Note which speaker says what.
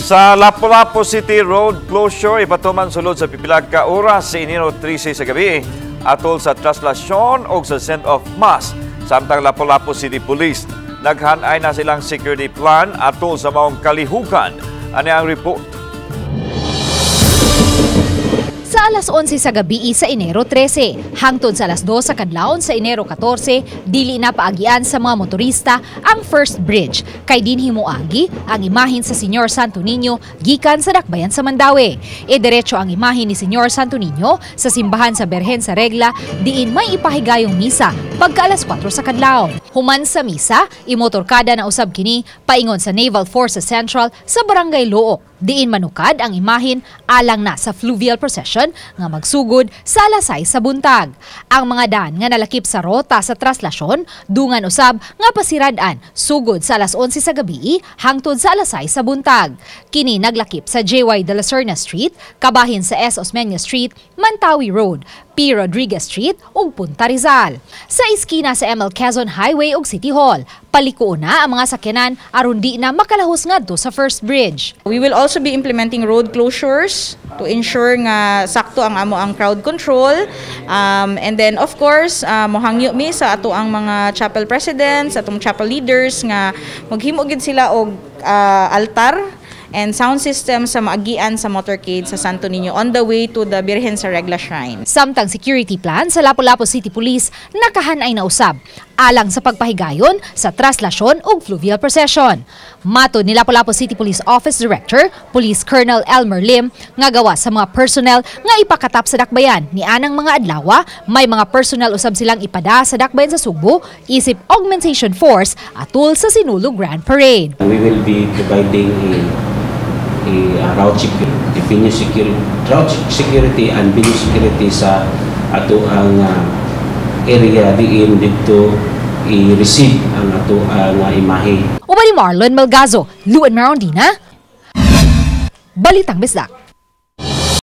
Speaker 1: Sa Lapu-Lapu City, road closure ipatuman sulod sa pipila ka oras sa Enero 13 sa gabi atol sa traslasyon o sa send-off mass. Samtang Lapu-Lapu City Police naghanay na silang security plan atol sa maong kalihukan. Ani ang report.
Speaker 2: Sa alas 11 sa gabi sa Enero 13 hangtod sa alas 2 sa kadlawon sa Enero 14, dili na paagian sa mga motorista ang First Bridge kay dinhi moagi ang imahin sa Señor Santo Niño gikan sa dakbayan sa Mandaue. E diretso ang imahin ni Señor Santo Niño sa simbahan sa Berhen sa Regla, diin may ipahigayong misa pagka alas 4 sa kadlawon. Human sa misa, imotorkada na usab kini paingon sa Naval Forces Central sa Barangay Looc, diin manukad ang imahin alang na sa fluvial procession nga magsugod sa alas 6 sa buntag. Ang mga daan nga nalakip sa rota sa traslasyon, dungan usab nga pasirad-an sugod sa alas 11 sa gabi hangtod sa alas 6 sa buntag. Kini naglakip sa JY de la Serna Street, kabahin sa S. Osmeña Street, Mantawi Road, P. Rodriguez Street ug Punta Rizal. Sa iskina sa ML Quezon Highway ug City Hall, palikuon na ang mga sakyanan aron di na makalahos ngadto sa First Bridge.
Speaker 3: We will also be implementing road closures to ensure nga sakto ang amo ang crowd control. And then, of course, mohangyo mi sa ato ang mga chapel presidents, atong chapel leaders nga maghimo gid sila og altar and sound system sa maagian sa motorcade sa Santo Niño on the way to the Birhen sa Regla Shrine.
Speaker 2: Samtang security plan sa Lapu-Lapu City Police nakahanay na usab alang sa pagpahigayon sa traslasyon ug fluvial procession. Matod ni Lapu-Lapu City Police Office Director, Police Colonel Elmer Lim, nga gawa sa mga personnel nga ipakatap sa dakbayan ni anang mga adlawa, may mga personnel usab silang ipada sa dakbayan sa Sugbo isip augmentation force atul sa Sinulog Grand Parade.
Speaker 4: We will be providing a route security, venue security, route security and venue security sa ato ang area diin didto i-receive ang ato ang imahe.
Speaker 2: Uban ni Marlon Melgazo, Luan Marondina, Balitang Bisdak.